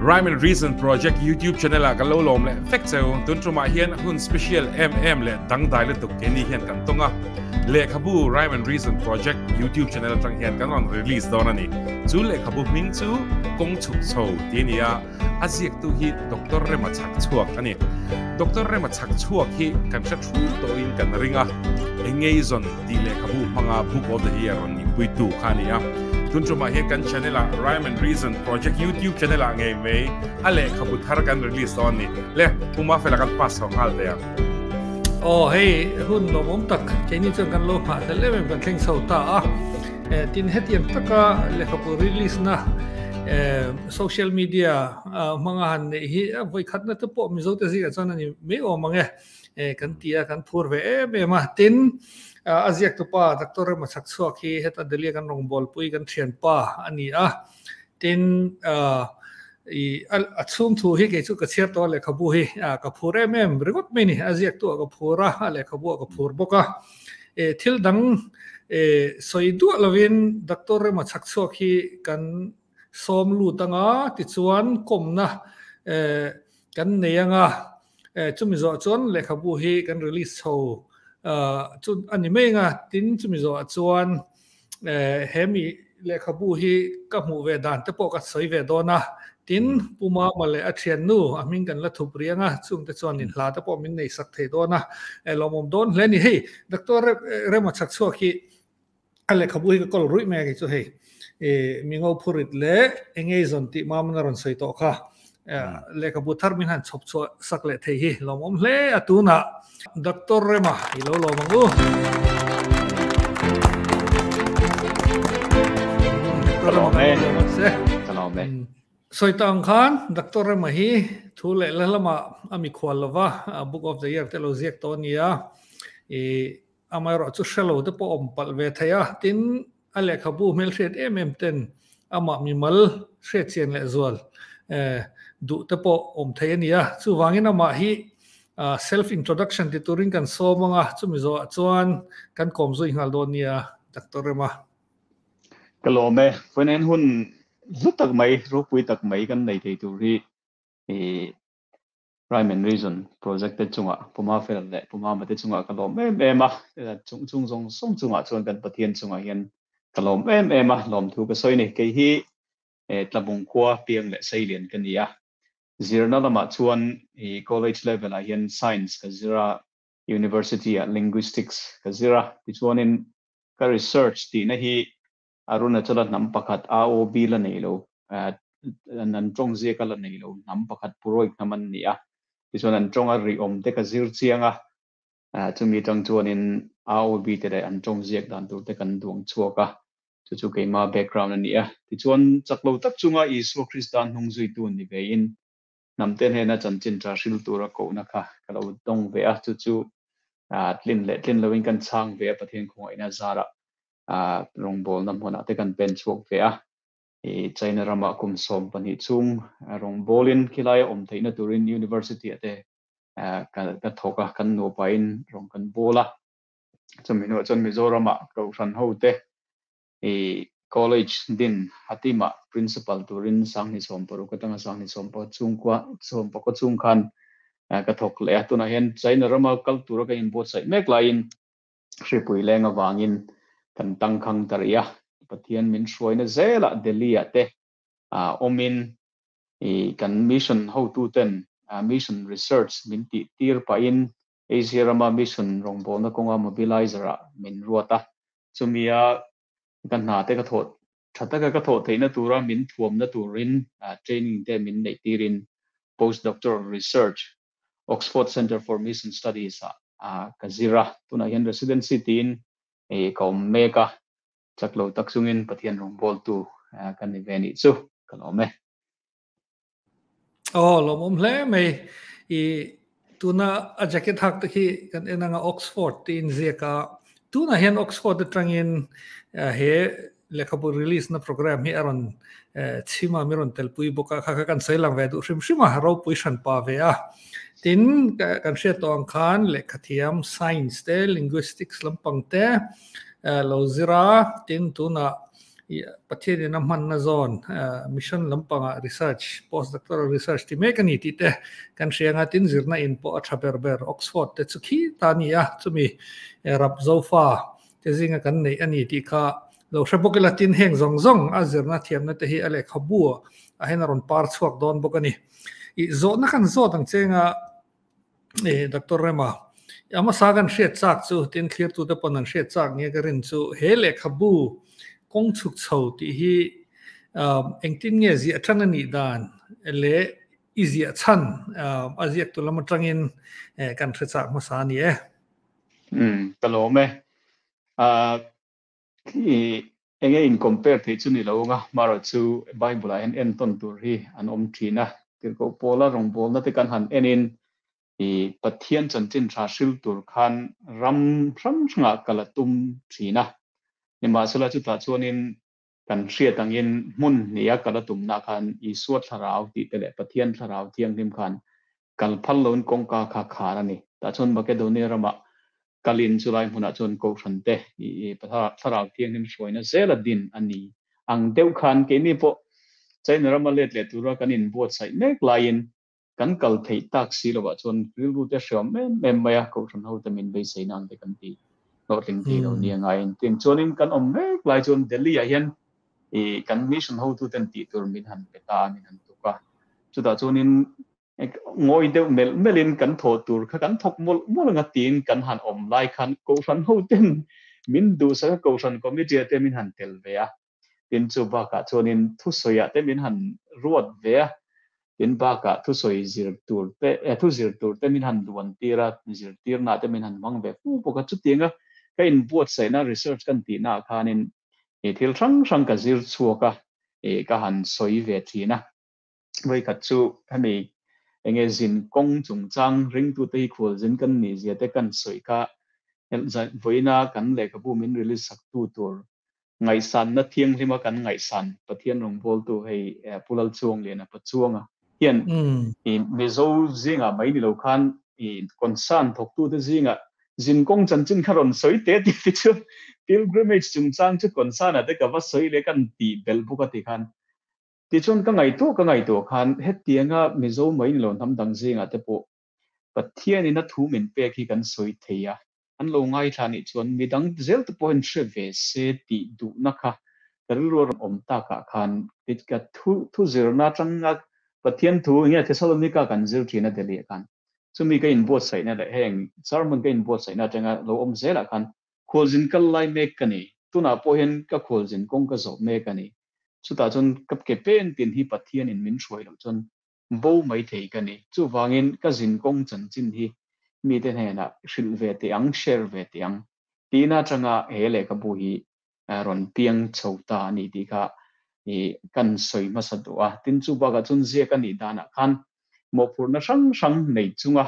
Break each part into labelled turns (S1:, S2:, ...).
S1: Rhyme and Reason Project YouTube channel ah kan lo lawm leh vek cheu. Tun tumah hian hun special em em leh dangdai lutuk keini hian kan tawng a. Lehkhabu Rhyme and Reason Project YouTube channel atang hian kan rawn release dawn a ni. Chu lehkhabu hming chu Kawng Chhuk Chho tih a ni a, a ziaktu hi Doctor Rema Chhak Chhuak a ni. Doctor Rema Chhak Chhuak hi kan hre thu tawhin kan ring a, Engeizon tih lehkhabu hmanga Book of the Year rawn nihpuitu kha a ni a. Tun tumah hian kan channel ah Rhyme and Reason Project YouTube channel ah ngei mai a lehkhabu thar kan release dawn a ni. Le, Pu Mafela kan pass chho nghal teh ang.
S2: Aw hei hun lawmawm tak keini chuan kan lo nghah hlel em em kan thleng chho ta a. Tin hetiang taka lehkhabu release na social media hmanga han neih hi a vawikhatna te pawh Mizote zingah chuan a ni mai awm ang e. Kan ti a, kan phur ve em em a. Tin, a ziaktupa Doctor Rema Chhakchhuak hi heta Delhi a kan rawngbawlpui kan thianpa a ni a. Tin, i a chhung thu hi kei chu ka chhiar tawh a lehkhabu hi ka phur em em ringawt mai a ni. A ziaktuah ka phur a, a lehkhabuah ka phur bawk a. Thil dang sawi duah lovin Doctor Rema Chhakchhuak hi kan sawm lut anga tichuan kawmna kan nei anga. Chumi zawh chuan lehkhabu hi kan release chho chu a ni mai anga tin chumi zawhah chuan he mi lehkhabu hi ka hmuh ve dan te pawh ka sawi ve dawn a, tin Pu Mama leh a thiannu a hming kan la thup riang a, chungte chuan inhla te pawh min nei sak thei dawn a, lawmawm dawn hle a ni. Hei Doctor Rema Chhakchhuak hi A lehkhabu hi ka kawl ruih mai a kei chu hei mingo phurit leh engeizawn tih maman a rawn sawi tawh kha lehkhabu thar min han chhawp chhuah sak leh thei hi lawmawm hle a tunah Doctor Rema i lo lawm ang u.
S3: Ka lawm e. Ka lawm e.
S2: Sawi ta ang khan Doctor Rema hi thu leh la lamah a mikhual lova Book of the Year te lo ziak tawh a ni a. I Amaherawhchu hre lo te pawh awm palh ve thei a, tin a lehkhabu hmelhriat em em ten amah mimal hriatchian leh zual duh te pawh awm thei a ni a. Chuvangin amah hi self introduction ti turin kan sawm ang a, chumi zawhah chuan kan kawm zui nghal dawn nia Doctor Rema.
S3: Ka lawm e, Vawiin hun hlu tak mai, ropui tak mai kan nei thei tur hi i Rhyme and Reason project te chungah Pu Mafel leh Pu Mama te chungah ka lawm em em a, chung chung zawng zawng chungah chuan kan Pathian chungah hian ka lawm em em a, lawmthu ka sawi a ni. Kei hi Tlabung khua piang leh Seilian ka ni a, zirna lamah chuan i college level ah hian Science ka zir a, University ah Linguistics ka zir a, tichuanin ka research tihna hi Arunachala hnam pakhat AOB la nei lo, an tawng ziak a la nei lo hnam pakhat Puroik hnam an ni a. Tichuan an tawng a ri awm te ka zir chiang a, chumi atang chuanin AOB te leh an tawng ziak dan tur te kan duang chhuak a, chu chu keima background a ni a. Tichuan chak lo tak chunga Isua Krista hnung zuitu ni vein hnamte hnena chanchin tha hril tura kohna kha ka lo dawng ve a, chu chu tlin leh tlin loin kan chhang ve a Pathian khawngaihna zarah. Rawngbawlna hmunah te kan pen chhuak ve a, i China ramah kum 12 chhung rawngbawlin khilaia awm theihna turin University ah te ka thawk a, kan nupain rawng kan bawl a. Chumi hnuah chuan Mizoramah Kohhran ho te i College din Hatimah Principal turin 2016 atanga 2010 chhungkua sawmpakaw chhung khan ka thawk leh a. Tunah hian China rama kal tura ka inbuatsaih mek laiin Hripui leng avangin kan tangkhang ta rih a, Pathian min hruaina zelah Delhi-ah te awmin kan mission hotuten mission research min tih tir pahin Asia rama mission rawngbawlna kawnga mobilizer-ah min ruat a, chumia ka hna te ka thawh tha taka ka thawh theihna tura min thuamna turin training te min neih tirin postdoctoral research Oxford Centre for Mission Studies ah ka zir a, tunah hian residency tiin ka awm mek a, chak lo tak chungin Pathian rawngbawltu ka ni ve nih chu ka lawm e.
S2: Aw, lawmawm hle mai. I tuna a jacket hak te khi kan en anga Oxford tiin ziak a, tunah hian Oxford atangin he lehkhabu release na program hi a rawn chhim a, mi rawn telpui bawk a, kha kha kan sawi lang ve duh hrim hrim a, ropui hran pa ve a. Tin, kan hriat tawh ang khan lehkhathiam science te, linguistics lampang te lo zir a, tin tunah. Pathian in a hmanna zawn mission lampanga research, postdoctoral research ti mek a ni tih te kan hria anga tin zirna in pawh a tha ber ber Oxford te chu khi ta a ni a, chumi rap zofa te zinga kan neih a ni tih kha lo hre bawk ila tin heng zawng zawng a zirna thiamna te hi a lehkhabu ah hian a rawn par chhuak dawn bawk a ni. Ih zawhna kan zawt ang chenga E Doctor Rema, a hmasa kan hriat chak chu tin thlirtute pawn an hriat chak nge ka rin chu he lehkhabu kawng chhuk chho tih hi engtin nge ziah tan a nih dan leh i ziah chhan a ziaktu lam atangin kan hre chak hmasa a ni e.
S3: Umm ka lawm e. Enge in compare theih chu ni lo anga, marawh chu Bible ah hian entawn tur hi an awm thin a, tirhkoh Paula rawngbawlna te kan han en in i Pathian chanchin tha hril tur khan ram hrang hrangah kal a tum thin a, nimahsela chutah chuanin kan hriat angin hmun hnih a kal a tumna khan Isua thlarau tih te leh Pathian thlarau thianghlim khan kal phal loin kawngka kha khar a ni. Tah chuan Makedonia ramah kalin chulai hmunah chuan Kohhran te thlarau thianghlim hruaina zela din a ni ang deuh khan keini pawh China rama let leh tura kan inbuatsaih mek laiin kan kal theih tak si lovah chuan rilru te hreawm em em mai a, Kohhran hote min beiseina ang te kan ti hlawhtling thei lo nia ngaiin. Tiang chuanin kan awm mek lai chuan Delhi ah hian kan mission hotuten tih tur min han pe ta a, min han tuk a. Chutah chuanin Ngawi deuh melh melhin kan thawh tur kha kan thawk mawlh mawlh anga tiin kan han awm lai khan Kohhran hoten min duhsak a, Kohhran Committee ah te min han tel ve a, tin chu bakah chuanin thusawiah te min han ruat ve a, tin bakah thusawi zir tur te thu zir tur te min han duan tir a, zirtirna te min han hmang ve fu bawk a, chutianga ka inbuatsaihna research kan tihna ah khanin thil hrang hrang ka zir chhuak a, ka han sawi ve thin a. Vawikhat chu hemi enge zin kawng chungchang ringtute hi khualzin kan nih zia te kan sawi kha vawiina kan lehkhabu min release sak tu tur ngaihsanna thianghlima kan ngaihsan Pathian rawngbawltu hei Pu Lalchuangliana Pachuanga hian i Mizo zingah mai ni lo khan i concern thawktute zingah zin kawng chanchin kha rawn sawi teh tih te chu pilgrimage chungchang chu concern ah te ka va sawi leh kan tih belh bawk a ti khan Tichuan ka ngaihtuah ka ngaihtuah khan hetianga Mizo mai ni lo hnam dang zingah te pawh Pathianin a thu min pek hi kan sawi thei a, an lo ngaithla nih chuan midang zel te pawhin hre ve se tih duhna kha ka rilru a rawn awm takah khan ka thu thu zirna atanga Pathian thu enge Thesalonika kan zir thin a Delhi ah khan chumi ka inbuatsaihna leh heng sermon ka inbuatsaihna atanga lo awm zelah khan khualzin kal lai mek ka ni, tunah pawh hian ka khualzin kawng ka zawh mek a ni. Chutah chuan ka ke pen tin hi Pathianin min hruai loh chuan bo mai thei ka ni. Chuvangin ka zin kawng chanchin hi mite hnenah hrilh ve teh ang, share ve teh ang tihna atanga he lehkhabu hi rawn piang chho ta a ni tih kha kan sawi hmasa duh a. Tin, chu bakah chuan ziak a nih danah khan mawhphurhna hrang hrang nei chunga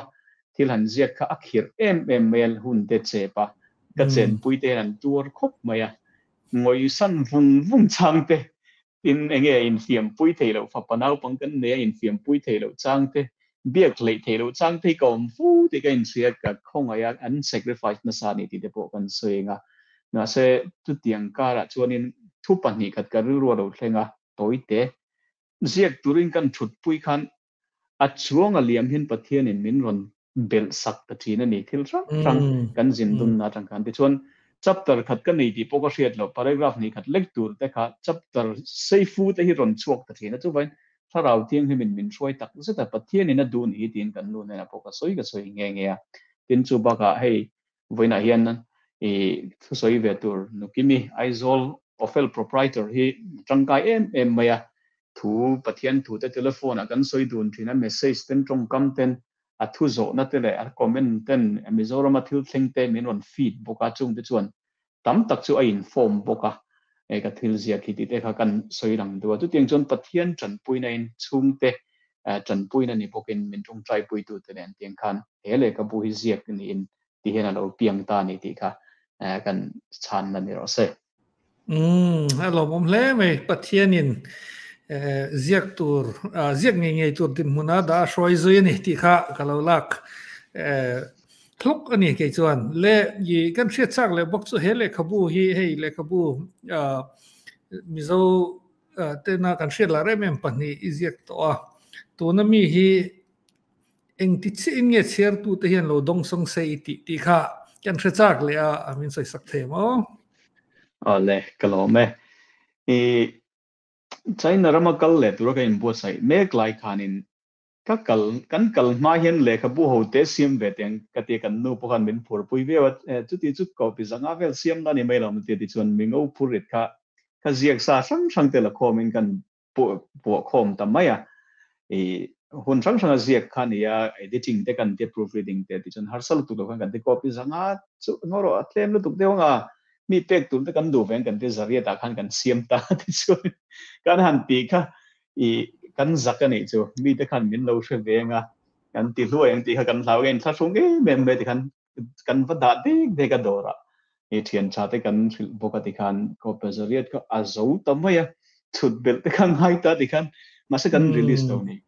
S3: thil han ziak kha a khirh em em mai a, hun te chep a, ka chenpui te hian an tuar khawp mai a. Ngawisan vung vung chang te, tin enge infiampui thei loh fapa naupang kan nei a infiampui thei loh chang te, biak hleih thei loh chang te hi ka awm fu tih ka inhria, ka khawngaih a, an sacrifice nasa a ni tih te pawh kan sawi eng a. Mahse chutiang karah chuanin thu pahnih khat ka rilru a lo thleng a, tawi te ziak turin kan thutpui khan a chuang a liam hian Pathianin min rawn belh sak ta thin a ni. Thil hrang hrang kan zin dunna atang khan. Tichuan chapter khat ka nei tih pawh ka hriat loh, paragraph hnih khat lek tur te kha chapter seifu te hi rawn chhuak ta thin a. Chuvangin Thlarau Thianghlimin min hruai tak zet a, Pathianin a duh ni hi tiin kan nu hnenah pawh ka sawi ka sawi nghe nghe a. Tin chu bakah hei vawiinah hian i thusawi ve tur Nukimi Aizawl Ofel Proprietor hi tangkai em em mai a, thu Pathian thu te telephone ah kan sawi dun thin a, message ten tawngkam ten a thu zawhna te leh a comment ten Mizoram a thil thleng te min rawn feed bawk a, chung te chuan tam tak chu a inform bawk a, e ka thil ziak hi tih te kha kan sawi lang duh a, chutiang chuan Pathian tanpuina in chhungte tanpuina ni bawkin min tawngtai puitu te nen tiang khan he lehkhabu hi ziak niin ti hian a lo piang ta a ni tih kha kan chhanna ni rawh se.
S2: Umm a lawmawm hle mai Pathianin ziak tur ziak ngei ngei tur dinhmuna dah a hruai zui a ni tih kha ka lo lak hlawk a ni kei chuan le i kan hriat chak leh bawk chu he lehkhabu hi hei lehkhabu. Mizo tena kan hriat lar em em pahnih i ziak tawh a, tuna mi hi engti chiahin nge chhiartute hian lo dawng sawng se i tih tih kha kan hre chak leh a, a min sawi sak thei maw?
S3: Awle, ka lawm e. I China rama kal leh tura ka inbuatsaih mek lai khanin Ka kal, kan kal hma hian lehkhabu ho te siam ve teng ka ti a, kan nu pawh khan min phurpui viau a, chuti chu copy zanga vel siam na ni mai lo maw tia tichuan mi ngo phur rit kha ka ziak sa hrang hrang te la khawmin kan puah khawm ta mai a, i hun hrang hranga ziak kha ni a, editing te kan tia proof reading te tichuan harsa lutuk lo khan kan ti copy zanga chu ngaw rawh a tlem lutuk deuh anga mi pek tur te kan duh ve ang kan ti zariat ah khan kan siam ta tichuan kan han tih kha I kan zak a nih chu, mite khan min lo hre veng a, kan ti hluai ang tih kha kan hlau ngei, thlahrung em em mai tikhan kan va dah dek dek a dawrah i thian tha te kan hrilh bawk a tikhan Kawpazariat kha a zo ta mai a, chhut belh te kha ngai ta tikhan mahse kan release lo ni.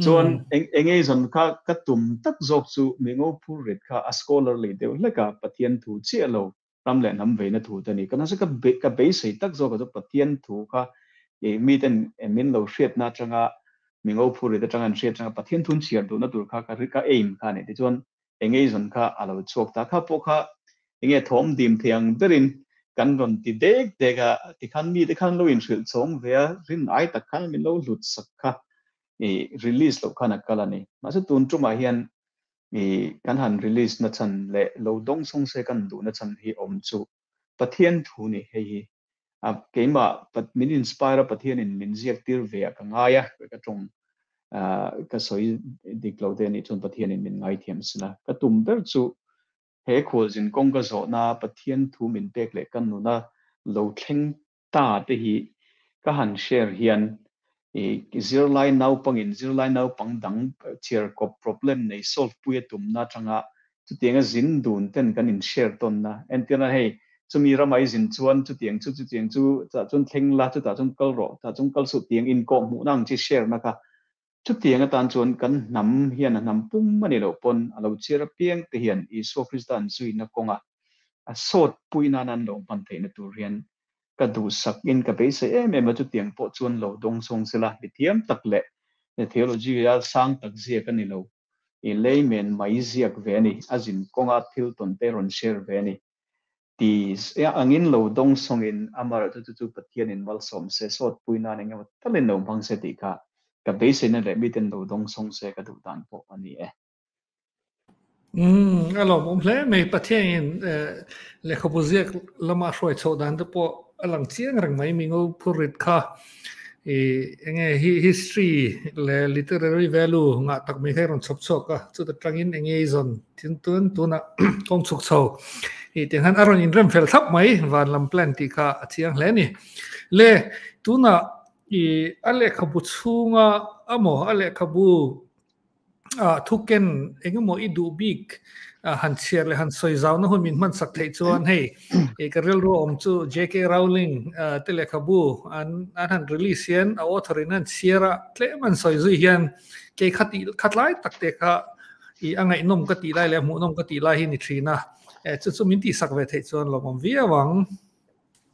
S3: Chuan eng enge zawn kha ka tum tak zawk chu mi ngo phur rit kha a scholarly deuh hlek a, Pathian thu chiah lo ram leh hnam veina thu te a ni. Ka nasa ka ka beisei tak zawk a chu Pathian thu kha ih miten min lo hriatna atanga mi ngo phur rit atanga an hriat atanga Pathian thun chhiar duhna tur kha ka ka aim kha a ni. Tichuan engeizawn kha a lo chhuak ta. Kha pawh kha enge thawm dim thei ang berin kan rawn ti dek dek a, tikhan mite khan lo inhrilh chhawng ve a, rin ai tak khan min lo hlut sak kha ih release loh khan a kal a ni. Mahse tun tumah hian I kan han release na chhan leh lo dawng sawng se kan duh na chhan hi awm chu Pathian thu ni hei hi a keimah min inspire a Pathian in min ziak tir ve ah ka ngai a ka tawng ka sawi dik lo te anih chuan Pathian in min ngaithiam sin a ka tum ber chu he khualzin kawng ka zawhna Pathian thu min pek leh ka nuna lo thleng ta te hi ka han share hian i zirlai naupangin zirlai naupang dang chhiar kawp problem nei solve pui a tumna atanga chutianga zin dun ten kan in share tawnna entirna hei chumi rama i zin chuan chutiang chu chutiang chu chutah chuan thleng la chutah chuan kal rawh chutah chuan kal suh tiang inkawh hmuhna ang chi share na kha chutiang atan chuan kan hnam hian a hnam pum a ni loh pawn a lo chhiar apiang te hian Isua Krista an zuina kawnga a sawt pui nan an lo hman theihna tur hian ka duhsak in ka beisei em em a, chutiang pawh chuan lo dawng chhawng sela mithiam tak leh theology a sang tak ziak a ni lo, i layman mai ziak ve a ni, a zin kawnga thil tawn te rawn share ve a ni. Ti angin lo dawng sawngin amaherawhchu chu chu Pathianin malsawm se, sawtpui nan engemaw talin lo hmang se tih kha ka beiseina leh miten lo dawng sawng se ka duh dan pawh a ni e.
S2: Umm a lawmawm hle mai Pathianin lehkhabu ziak lama hruai chhoh dan te pawh a lang chiang reng mai mi ngo phur rit kha i enge hi history leh literary value ngah tak mai kha i rawn chhawp chhuak a chuta tangin enge i zawn tin tun tunah kawng chhuk chho i tiang hian a rawn inrem fel thlap mai van lam plan tih kha a chiang hle a ni le tunah i a lehkhabu chhunga amaw a lehkhabu Thuken engemaw i duh bik han chhiar leh han sawi zauna hun min hman sak theih chuan hei ka rilru awm chu JK Rowling te lehkhabu an an han release hian a author in an chhiar a tlem an sawi zui hian kei kha tih khat lai tak te kha i a ngaihnawm ka tih lai leh a hmuhnawm ka tih lai hi ni thin a chu chu min tihsak ve theih chuan lawmawm viau ang.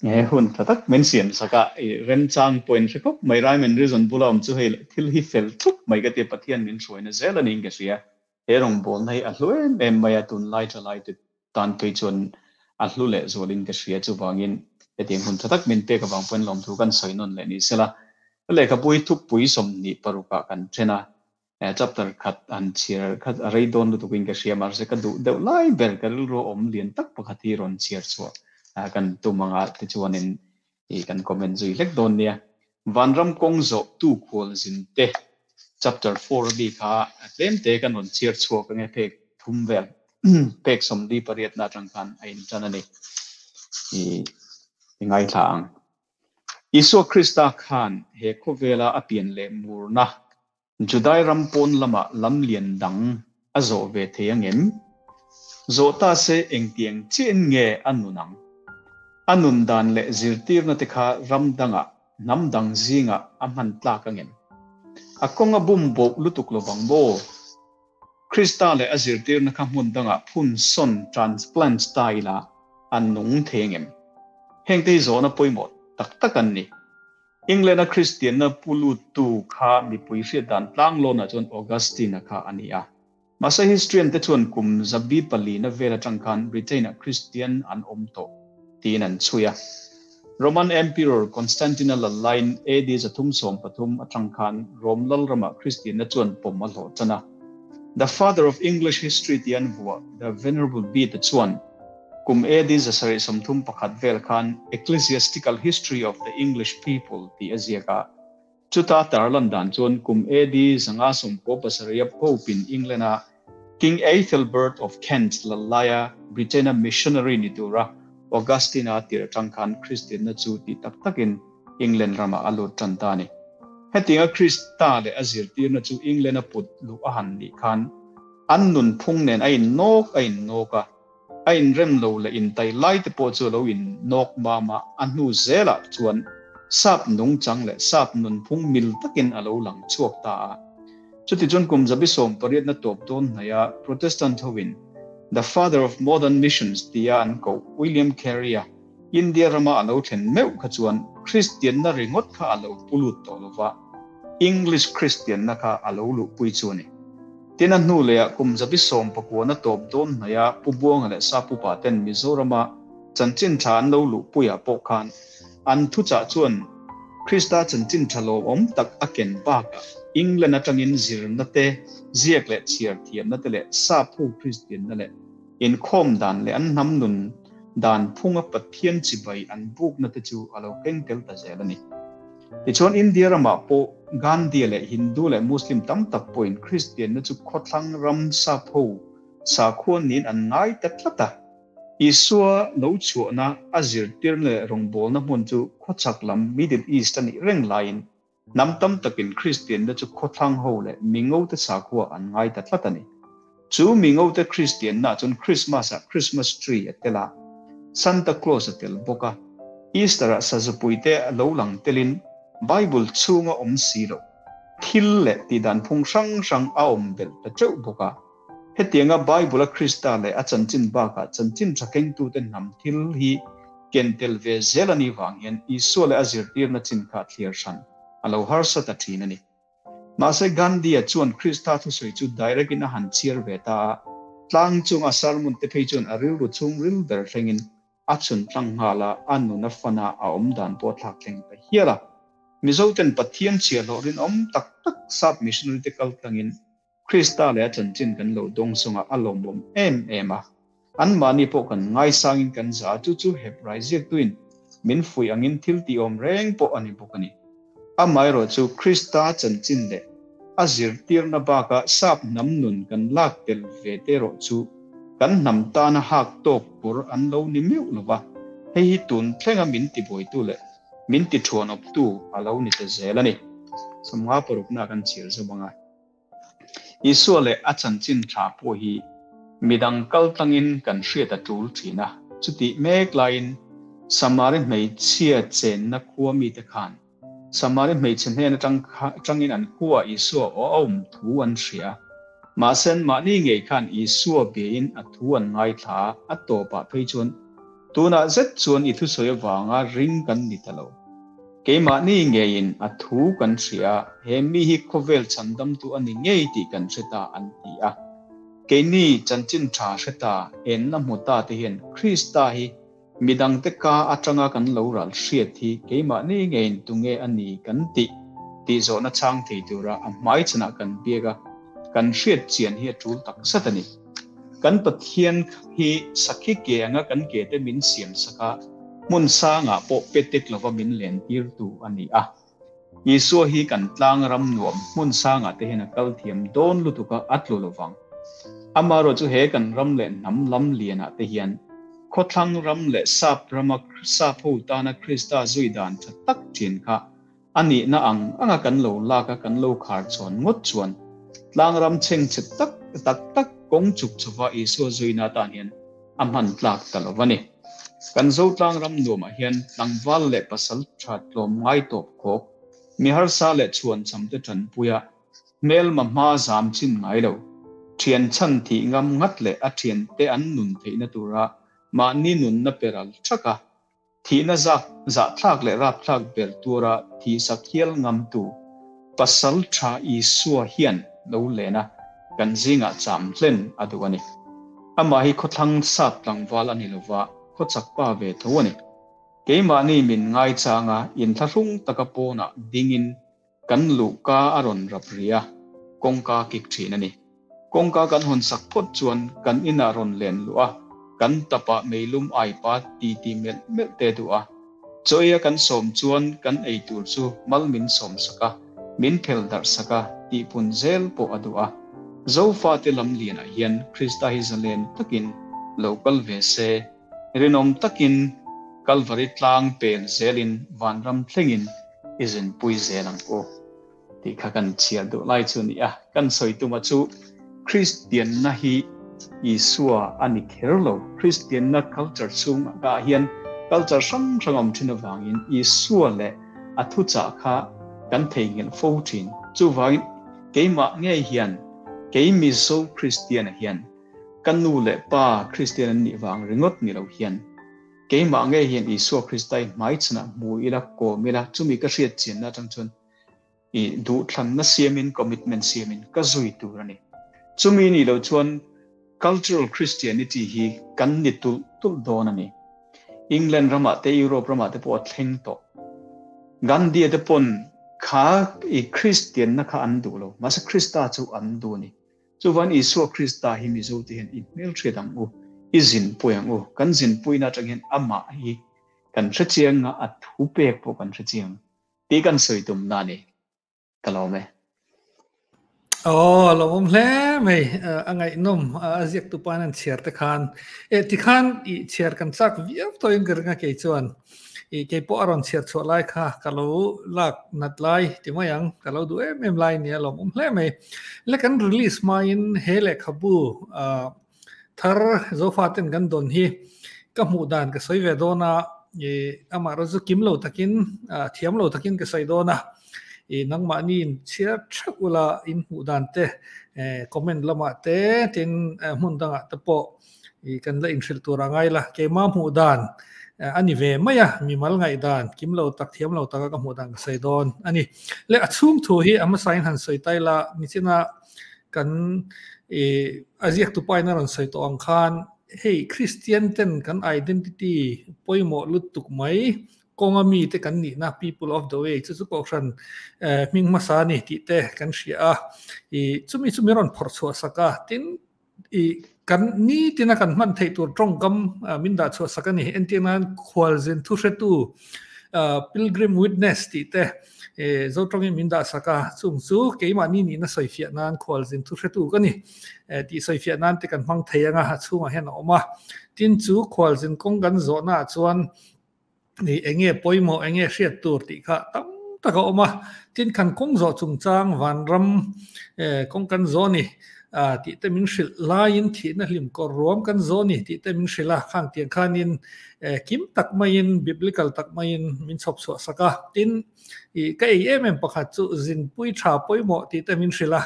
S3: He hun tha tak min siam sak a, i remchang pawhin hre khawp mai. Rhyme and Reason bula awm chu hei thil hi fel thup mai ka ti a, Pathian min hruaina zel a niin ka hria. He rawngbawlna hi a hlu em em mai a, tunlai thalai te tan phei chuan a hlu leh zualin ka hria. Chuvangin hetiang hun tha tak min pek avang pawhin lawmthu kan sawi nawn leh ni sela. Ka lehkhabu hi thupui 26 ah kan then a, Chapter khat han chhiar khat a rei dawn lutuk in ka hria mahse ka duh deuh lai ber ka rilru awm lian tak pakhat hi rawn chhiar chhuah kan tum anga tichuanin ih kan comment zui hlek dawn nia. Vanram kawng zawh tu khual zin te chapter 4 ami kha tlem te kan rawn chhiar chhuak ange phek thum vel phek 48 na atang khan a in tan a ni ih i ngaithla ang. Isua Krista khan he khawvela a pian leh murna Judai ram pawn lamah lam lian dang a zawh ve thei angem? Zawh ta se engtiang chiahin nge a nun ang? A nun dan leh zirtirna te kha ram dangah, hnam dang zingah a hman tlak angem? A kawng a bum boh lutuk lovang maw? Krista leh a zirtirna kha hmun dangah phun sawn, transplant, ta ila a nung thei angem? Hengte hi zawhna pawimawh. tak tak an ni. England a Kristian na pu lut tu kha mipui hriat dan tlang lawn ah chuan Augustine a kha a ni a. Mahse historian te chuan kum 400 na vel atang khan Britain ah Kristian an awm tawh tiin an chhui a. Roman Emperor Constantine a lal laiin AD 313 atang khan Rome lalramah Kristian na chuan pawm a hlawh tan a. The Father of English History tih an vuah The Venerable Bede chuan kum AD 731 vel khan Ecclesiastical History of the English People tih a ziak a. Chuta tarlan dan chuan kum AD 597 a Pope in England a King Aethelbert of Kent lal laia Britain a missionary ni tura Augustine a tir atang khan Kristianna chu tih tak takin England ramah a lut tan ta a ni. Hetianga Krista leh a zirtirna chu England a put luh a han nih khan an nunphung nen a innawk a innawk a, a inrem lo leh intai lai te pawh chu a lo innawk mam a, a hnu zelah chuan sap nungchang leh sap nunphung mil takin a lo lang chhuak ta a. Chutichuan kum 18 na tawp dawn hnaia Protestant hoin The Father of Modern Missions tia an koh William Carey-a India rama a lo thlen meuh kha chuan Kristianna ringawt kha a lo pu lut tawh lova, English Kristianna kha a lo luhpui chu a ni. Tin a hnu lehah kum 19 na tawp dawn hnaia Pu Buanga leh Sa Pupa ten Mizorama chanchin tha an lo luhpuiah pawh khan an thuchah chuan Krista chanchin tha lawmawm tak a ken bakah England atangin zirna te, ziak leh chhiar thiamna te leh Sapho Kristianna leh inkhawm dan leh an hnam nun dan phunga Pathian chibai an bukna te chu a lo keng tel ta zel a ni. Tichuan India ramah pawh Gandhi leh Hindu leh Muslim tam tak pawhin Kristianna chu khawthlang ram Sapho sakhua niin an ngai ta tlat a. Isua lo chhuahna a zirtirna leh rawngbawlna hmun chu khawchhak lam Middle East a nih reng laiin hnam tam takin Kristianna chu khawthlang ho leh mingote sakhua an ngai ta tlat a ni. Chu mingote Kristianna chuan Christmas ah Christmas tree a tel a, Santa Claus a tel bawk a, Easter ah sazupuite a lo lang telin Bible chhunga awm si lo thil leh tihdan phung hrang hrang a awm belh ta teuh bawk a. Hetianga Bible a Krista leh a chanchin bakah chanchin tha kengtute hnam thil hi ken tel ve zel a nih vang hian Isua leh a zirtirna chin kha thliar hran a lo harsa ta thin a ni. Mahse Gandhi-a chuan Krista thusawi chu direct in a han chhiar ve ta a, tlang chunga sermon te phei chuan a rilru chhung ril ber thlengin a chhun tlang nghal a, a nun a fan a, a awm dan pawh a thlak thleng ta hial a. Mizoten Pathian chhiahhlawh rinawm tak tak sap missionary te kal tlangin Krista leh a chanchin kan lo dawng sawng a, a lawmawm em em a. Anmahni pawh kan ngaisangin kan za a, chu chu Hebrai ziaktuin min fuih angin thil tihawm reng pawh a ni bawk a ni. Amaherawh chu Krista chanchin leh a zirtirna bakah sap hnam nun kan lak tel ve te erawh chu kan hnam tana hak tawk pur an lo ni meuh lo va, hei hi tun thlenga min tibuaitu leh min tithuanawptu a lo ni ta zel a ni. 56 kan chhiar zawm ang a. Isua leh a chanchin tha pawh hi midang kal tlangin kan hriat a tul thin a, chutih mek laiin Samari hmeichhia chenna khua mite khan Samari hmeichhe hnen atangin an khuaah Isua aw a awm thu an hria. Mahse mahni ngei khan Isua biain a thu an ngaithla a, a tawpah phei chuan tunah zet chuan i thusawi avanga ring kan ni ta lo. Keimahni ngeiin a thu kan hria, he mi hi khawvel chhandamtu a ni ngei tih kan hre ta an ti a. Keini chanchin tha hre ta, enna hmu ta te hian Krista hi midangte ka atanga kan lo ral hriat hi keimahni ngeiin tunge a ni kan tih tih zawhna chhang thei tura a hmaichhanah kan biak a, kan hriat chian hi a tul tak zet a ni. Kan Pathian hi sakhi ke anga kan ke te min siam sak a, hmun sangah pawh petek lova min len tirtu a ni a. Isua hi kan tlang ram nuam hmun sangah te hian a kal thiam dawn lutuk a, a tlu lovang. Amaherawh chu he kan ram leh hnam lam lianah te hian khawthlang ram leh sap rama sap ho tana Krista zui dan tha tak thin kha a nihna ang anga kan lo lak a, kan lo khar chhawn ngawt chuan tlangram chhengchhe tak tak tak kawng chuk chhuva Isua zuina atan hian a hman tlak ta lo a ni. Kan zo tlangram nuamah hian tlangval leh pasal tha tlawm ngai tawp khawk, mi harsa leh chhuan cham te tanpuia hmelma hma zam chin ngai lo, thian chhan thih ngam ngat leh a thian te an nun theihna tura mahni nunna peral thaka. Thihna zak zahthlak leh rapthlak ber tura thihsak hial ngamtu Pasal tha Isua hian lo len a, kan zingah cham hlen a duh a ni. Amah hi khawthlang sap tlangval a ni lova, khawchak pa ve tho a ni. Keimahni min ngaichang a, inthlahrung taka pawnah dingin Kan luhka a rawn rap ri a, kawngka kik thin a ni. Kawngka kan hawn sak phawt chuan kan inah rawn len luh a, kan tapah meilum aipa ti ti melh melh te duh a. Chaw eia kan sawm chuan kan ei tur chu mal min sawm sak a, min phel darh sak a, tihpun zel pawh a duh a. Zofate lam lianah hian Krista hi zalen takin lo kal ve se, rinawm takin Kalvari tlang pel zelin vanram thlengin i zinpui zel ang u tih kha kan chhiar duh lai chu a ni a. Kan sawi tuma chu Kristianna hi Isua a ni kher lo. Kristianna culture chhungah hian culture hrang hrang a awm thin avangin Isua leh a thuchah kha kan theihnghilh fo thin. Chuvangin keimah ngei hian, kei Mizo Kristiana hian ka nu leh pa Kristian an nih vang ringawt ni lo hian, Keimah ngei hian Isua Krista i hmaichhanah hmu ila, kawm ila, chumi ka hriat chianna atang chuan i duhthlanna siamin, commitment siamin ka zui tur a ni. Chumi nih loh chuan cultural Christianity hi kan ni tulh tulh dawn a ni. England ramah te, Europe ramah te pawh a thleng tawh. Gandhi-a te pawn kha i Kristianna kha an duh lo, mahse Krista chu an duh a ni. Chuvan Isua Krista hi Mizote hian i hmelhriat ang u, i zinpui ang u. Kan zinpuina atang hian amah hi kan hrechiang a, a thu pek pawh kan hrechiang tih kan sawi tumna a ni. Ka lawm e.
S2: Aw, a lawmawm hle mai. A ngaihnawm a ziaktu pain an chhiar te khan. E, tikhan i chhiar kan chak viau tawhin ka ring a kei chuan. I kei pawh a rawn chhiar chhuah lai kha ka lo lak nat lai ti mai ang, ka lo duh em em lai nia lawmawm hle mai. Le kan release hmain he lehkhabu thar Zofaten kan dawn hi ka hmuh dan ka sawi ve dawn a, i amah erawh chu kim lo takin thiam lo takin ka sawi dawn a, i nangmahni in chhiar theuh ula in hmuh dan te comment lamah te tin hmun dangah te pawh i kan la inhrilh tur a ngai la, keimah hmuh dan a ni ve mai a, mimal ngaih dan kim lo tak thiam lo taka ka hmuh dan ka sawi dawn a ni. Le a chhung thu hi a hmasain han sawi tai la, nichina kan i a ziaktu pain a rawn sawi tawh ang khan hei Kristian ten kan identity pawimawh lutuk mai kawnga mite kan nihna people of the way chu chu kohhran hming hmasa a ni tih te kan hria a, i chumi chumi rawn phawrh chhuah sak a, tin I kan nitina kan hman theih tur tawngkam min dah chhuah sak a ni. Entir nan khualzin thuhretu pilgrim witness tih te Zo tawngin min dah sak a, chung chu keimahni nihna sawifiah nan khualzin thuhretu ka ni tih sawifiah nan te kan hmang thei anga a chhungah hian a awm a. Tin chu khualzin kawng kan zawhnaah chuan Ni enge pawimawh enge hriat tur tih kha tam tak a awm a, tin kan kawng zawh chungchang vanram kawng kan zawh ni tih te min hrilh laiin thihna hlim kawr ruam kan zawh ni tih te min hrilh a, khang tiang khanin kim tak maiin biblical tak maiin min chhawp chhuah sak a, tin I ka ei em em pakhat chu zinpui tha pawimawh tih te min hrilh a,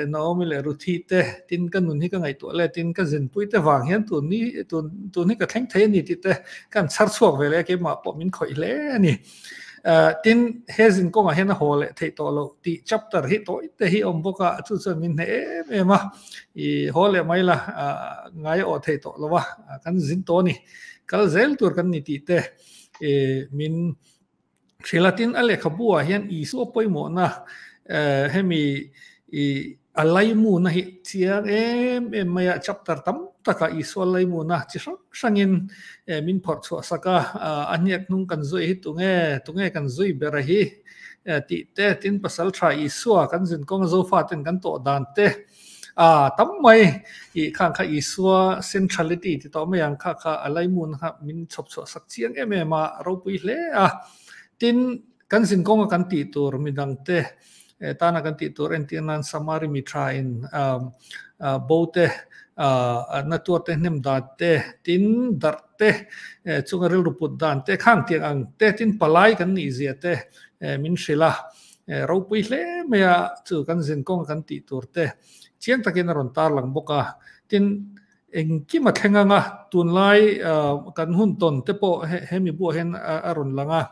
S2: Naomi leh Ruthi te tin ka nun hi ka ngaihtuah le tin ka zinpui te vang hian tun ni tun tun hi ka thleng thei a ni tih te ka han chhar chhuak ve leh a keimah pawh min khawih hle a ni. Tin he zin kawngah hian a haw leh theih tawh loh tih chapter hi tawi te hi a awm bawk a, chu chuan min hneh em em a, i haw leh mai la ngai a awh theih tawh lo a, kan zin tawh a ni, kal zel tur kan ni tih te min Hrilatin a lehkhabu ah hian Isua pawimawhna hemi i a laimuna hi chiang em em mai a, chapter tam takah Isua laimuna chi hrang hrangin min phawrh chhuah sak a, a hniak hnung kan zui hi tunge, tunge kan zui ber a hi tih te, tin pasal tha Isua kan zin kawng a Zofaten kan tawh dan te, A tam mai i khang kha Isua centrality ti tawh mai ang kha kha a laimun kha min chhawp chhuah sak chiang em em a, a ropui hle a. Tin, kan zin kawnga kan tih tur midangte tana kan tih tur entir nan Samari mi tha in bo te na tuar te hnem dan te, tin darh te chunga rilru put dan te khang tiang ang te, tin palai kan nih zia te min hrilh a. Ropui hle mai a, chu kan zin kawng kan tih tur te chiang takin a rawn tarlang bawk a. Tin, Engkim a thleng anga tunlai kan hun tawn te pawh hemi buah hian a rawn lang a,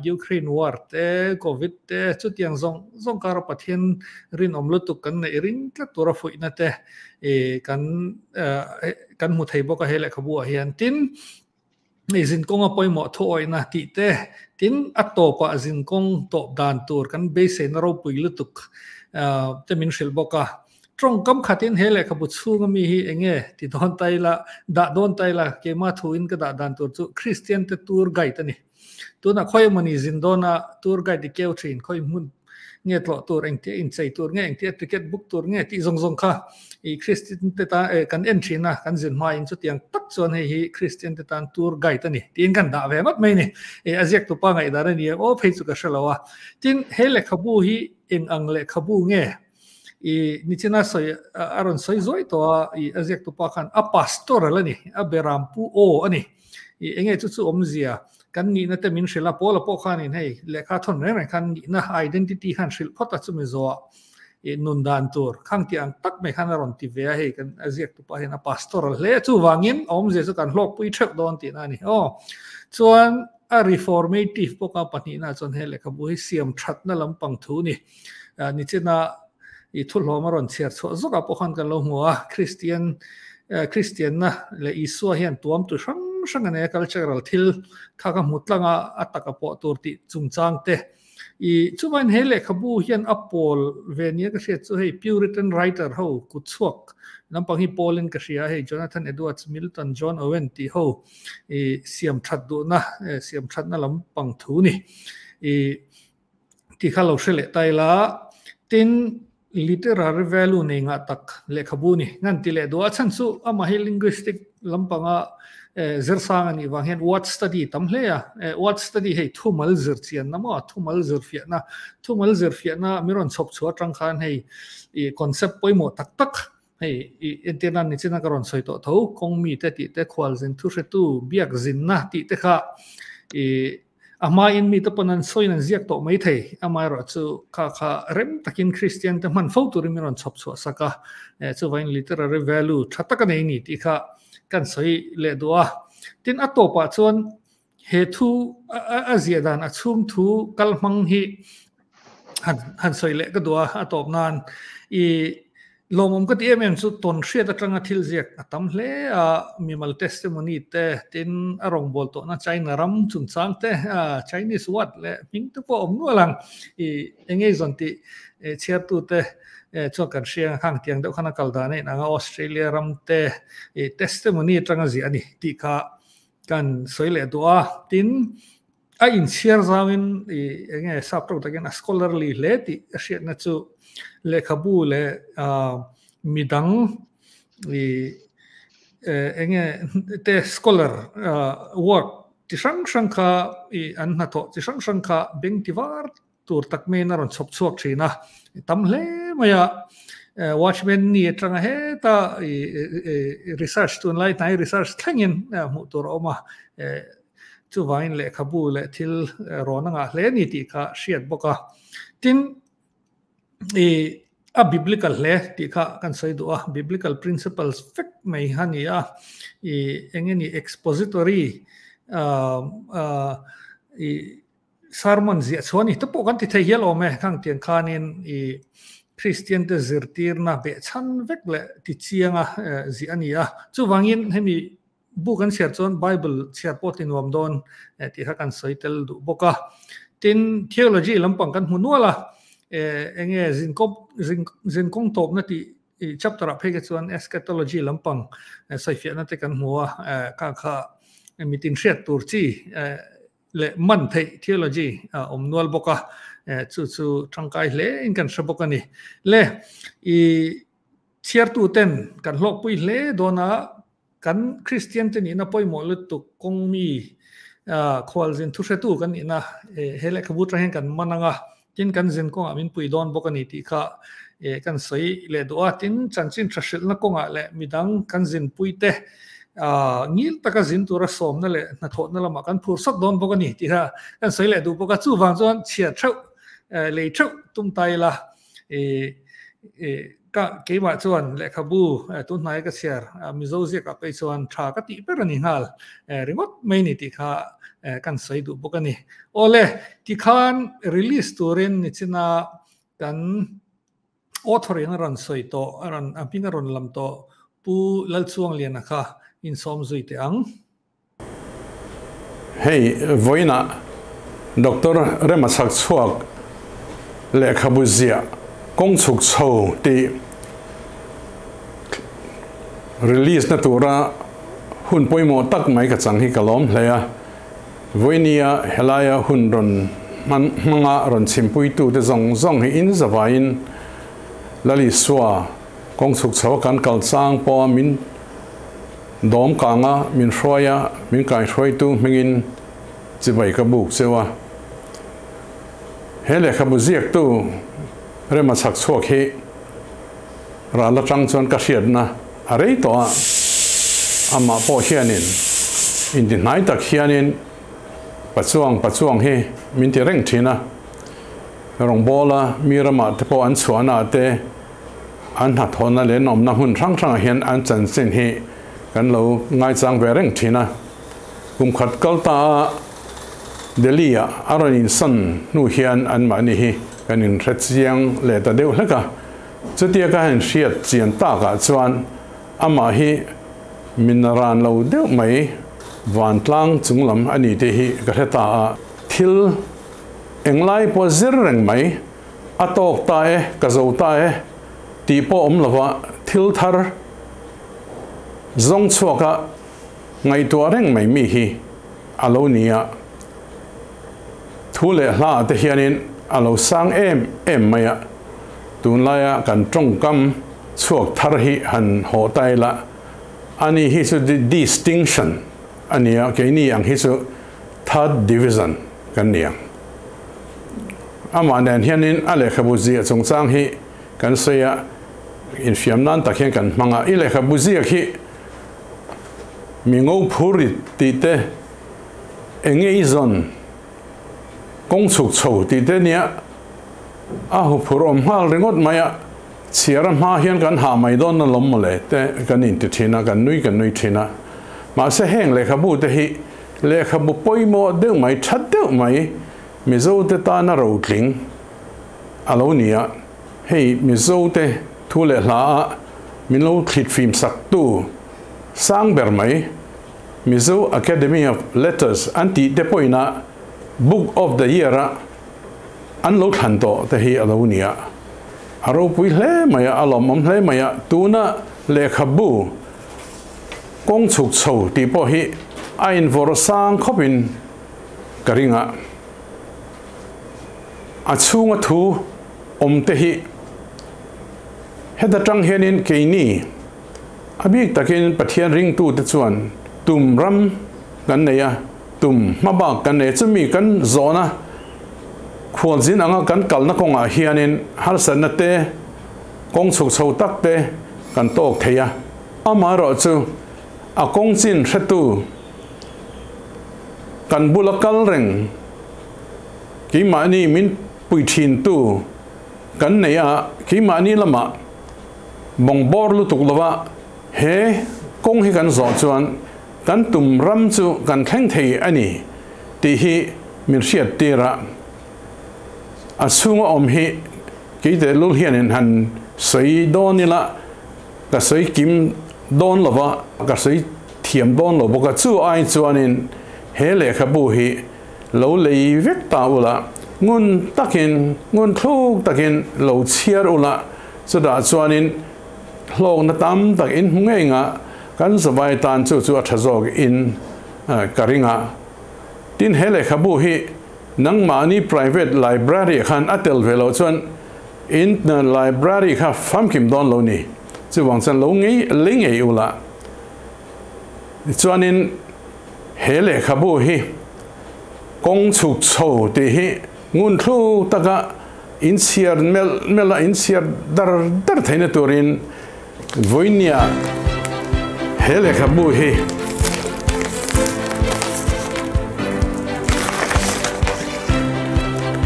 S2: Ukraine war te, Covid te chutiang zawng zawng kara Pathian rinawm lutuk kan neih ring tlat tura fuihna te kan kan hmu thei bawk a he lehkhabu ah hian. Tin, zinkawnga pawimawh thuawihna tih te, tin a tawpah zinkawng tawp dan tur kan beiseina ropui lutuk te min hrilh bawk a. Tawngkam khatin he lehkhabu chhunga mi hi eng nge ti dawn ta ila, dah dawn ta ila, keimah thuin ka dah dan tur chu Kristian te tour guide a ni. Tunah khawi emawni zin dawna tour guide i keu thin, khawi hmun nge tlawh tur, engtia inchei tur nge, engtia ticket book tur nge tih zawng zawng kha i Kristian te tan kan en thin a, kan zin hmain chutiang tak chuan hei hi Kristian te tan tour guide a ni tiin kan dah ve ngawt mai a ni. A ziaktu pa ngaihdan a ni ang aw phei chu ka hre lo a. Tin, he lehkhabu hi eng ang lehkhabu nge? I nichina sawi a rawn sawi zuai tawh a, i a ziaktu pa khan a pastoral a ni, a berampu aw a ni. I enge chu chu awmzia kan nihna te min hrilh a, Paula pawh khanin hei lehkha thawn reng reng khan nihna identity khan hrilh phawt a chumi zawhah i nun dan tur khang tih ang tak mai khan a rawn ti ve a, hei kan a ziaktu pa hian a pastoral hle a, chuvangin a awmzia chu kan hlawkpui theuh dawn tihna a ni. Aw chuan a reformative bawk a pahnihna chuan he lehkhabu hi siam thatna lampang thu ni. Nichina i thuhlawm a rawn chhiar chhuah zawkah pawh khan kan lo hmu a, Kristian Kristianna leh Isua hian tuam tu hrang hrang a nei a, cultural thil kha ka hmu tlang a, a taka pawh tur tih chungchang te. I chuvain he lehkhabu hian a pawl ve nia ka hriat chu hei Puritan writer ho kut chhuak lampang hi pawlin ka hria a, hei Jonathan Edwards, Milton, John Owen tih ho i siam that duhna siam thatna lampang thu ni. I Tih kha lo hre leh ta ila, tin literary value nei ngah tak lehkhabu ni ngan ti leh duh a, chhan chu amah hi linguistic lampanga zirsang a nih vang hian word study tam hle a, word study hei thumal zir chianna maw thumal zir fiahna, thumal zir fiahna mi rawn chhawp chhuah atang khan hei concept pawimawh tak tak hei entir nan nichina ka rawn sawi tawh tho kawng mite tih te khualzin thuhretu biak zinna tih te kha ih A hmain mite pawn an sawiin an ziak tawh mai thei. Amaherawhchu kha kha rem takin Kristian te hman fo turin min rawn chhawp chhuah sak a, chuvangin literary value tha tak a nei ni tih kha kan sawi leh duh a. Tin, a tawpah chuan he thu a ziah dan a chhung thu kal hmang hi han sawi leh ka duh a, a tawp nan i Lawmawm ka ti em em chu tawn hriat atanga thil ziak a tam hle a, mimal testimony te, tin a rawngbâwl tawhna China ram chungchang te, Chinese word leh hming te pawh a awm nual ang, i eng nge zawn tih chhiartute chuan kan hria ang, khang tiang deuh khan a kal dan a inang a, Australia ram te i testimony atanga ziah a ni tih kha kan sawi leh duh a, tin A inchhiar zauin i eng nge sap tawk takin a scholarly hle tih a hriatna chu lehkhabu leh midang i eng nge te scholar work chi hrang hrang kha i an hnathawh chi hrang hrang kha beng ti var tur tak maiin a rawn chhawp chhuak thin a, tam hle mai a. Watchman ni atanga heta i research tunlai hnai research thlengin hmuh tur a awm a. Chuvangin lehkhabu leh thil rawn a ngah hle a ni tih kha hriat bawk a. Tin, i a biblical hle tih kha kan sawi duh a, biblical principles vek mai a ni a. I eng nge ni expository i sermon ziah chhuah a ni te pawh kan ti thei hial awm e. Khang tiang khanin i Kristian te zirtirna behchhan vek leh ti chianga ziah a ni a. Chuvangin hemi Bu kan chhiar chuan Bible chhiar pawh ti nuam dawn tih kha kan sawi tel duh bawk a. Tin, theology lampang kan hmu nual a, eng nge zinkawp zinkawng tawpna tih chapter ah phei kha chuan eschatology lampang sawifiahna te kan hmu a, kha kha mitin hriat tur chi leh man theih theology a awm nual bawk a, chu chu tangkai hle in kan hre bawk a ni. Le, i chhiartuten kan hlawkpui hle dawn a, Kan Kristian te nihna pawimawh lutuk kawng mi khualzin thuhretu kan nihna he lehkhabu atang hian kan man ang a, tin kan zin kawngah min pui dawn bawk a ni tih kha kan sawi leh duh a. Tin, chanchin tha hrilhna kawngah leh midang kan zinpui te ngil taka zin tura sawmna leh hnathawhna lamah kan phur sawt dawn bawk a ni tih kha kan sawi leh duh bawk a. Chuvang chuan chhiar theuh, lei theuh tum ta ila. Ka keimah chuan lehkhabu tunhnai ka chhiar Mizo ziakah phei chuan tha ka tih ber a ni nghal ringawt mai ni tih kha kan sawi duh bawk a ni. Awle, tikhan release turin nichina kan author in a rawn sawi tawh, a rawn a hming a rawn lam tawh Pu Lalchuangliana kha insawm zui teh ang.
S4: Hei vawiinah Doctor Rema Chhakchhuak lehkhabu ziah kawng chhuk chho tih release na tura hun pawimawh tak mai ka chang hi ka lawm hle a. Vawinia helaia hun rawn hmanga rawn chhimpuitute zawng zawng hi in zavaiin Lal Isua kawng chhuk chho a kan kal chang pawha min Dawm kanga min hruai a, min kaihruaitu hmingin chibai ka buk cheu a. He lehkhabu ziaktu Rema chhak chhuak hi ral atang chuan ka hriatna a rei tawh a, amah pawh hianin intihnai tak hianin Pachuang Pachuang hi min ti reng thin a, rawngbawla mi ramah te pawh an chhuahna te, An hnathawhna leh an awmna hmun hrang hrangah hian an chanchin hi kan lo ngaichang ve reng thin a. Kum khat kal ta a Delhi ah a rawn insawn hnu hian anmahni hi kan inhre chiang leh ta deuh hlek a. Chutia ka han hriat chian takah chuan amah hi min ran lo deuh mai vantlang chunglam a ni tih hi ka hre ta a. Thil englai pawh zir reng mai A tawk ta e, ka zo ta e tih pawh awm lova thil thar zawng chhuaka ngaihtuah reng mai mi hi a lo ni a. Thu leh hla ah te hianin a lo sang em em mai a, tunlaia kan tawngkam chhuak thar hi han hawh ta ila, ani hi chu distinction a ni a, keini ang hi chu third division kan ni ang. Amah nen hianin a lehkhabu ziah chungchang hi kan sawi a, infiam nan tak hian kan hmang a. I lehkhabu ziak hi mi ngo phur rit tih te, eng nge i zawn kawng chhuk chho tih te nia a huphur awm nghal ringawt mai a, chhiar a hma hian kan hah mai dawn na lawm mawle te kan inti thin a, kan nui kan nui thin a. Mahse heng lehkhabu te hi lehkhabu pawimawh deuh mai, that deuh mai, Mizote tana rotling a lo ni a, hei Mizote thu leh hla a min lo thlit fim sak tu sang ber mai Mizo Academy of Letters an tih te pawhin a Book of the Year a an lo thlan tawh te hi a lo ni a, a ropui hle mai a, a lawmawm hle mai a, tuna lehkhabu kawng chhuk chho tih pawh hi a invawrh sang khawpin Ka ring a, a chhunga thu awm te hi heta tang hianin keini a bik takin Pathian ringtute chuan tum ram kan nei a, tum hma bak kan nei a, chumi kan zawhna khualzin anga kan kalna kawngah hianin harsatna te, kawng chhuk chho tak te kan tawk thei a, amaherawhchu a kawng chin hretu Kan bula kal reng keimahni min pui thintu kan nei a, keimahni lamah bawngbawr lutuk lova he kawng hi kan zawh chuan kan tum ram chu kan thleng thei a ni tih hi min hriat tir a, a chhunga awm hi kei tehlul hianin han sawi dawn ila ka sawi kim dawn lova ka sawi thiam dawn lo bawk a, chu ai chuanin he lehkhabu hi lo lei vek ta ula, ngun takin, ngun thluk takin lo chhiar ula, chutah chuanin hlawkna tam tak in hmu ngei nga, kan zavai tan chu chu a tha zawk in ka ring a. Tin, he lehkhabu hi nangmahni private library khan a tel ve loh chuan in library kha famkim dawn lo ni. Chuvang chuan lo ngei lei ngei ula. Tichuanin he lehkhabu hi kawng chhuk chho tih hi ngun thluk taka inchhiar melh melh a, inchhiar dar dar theihna turin vawinia he lehkhabu hi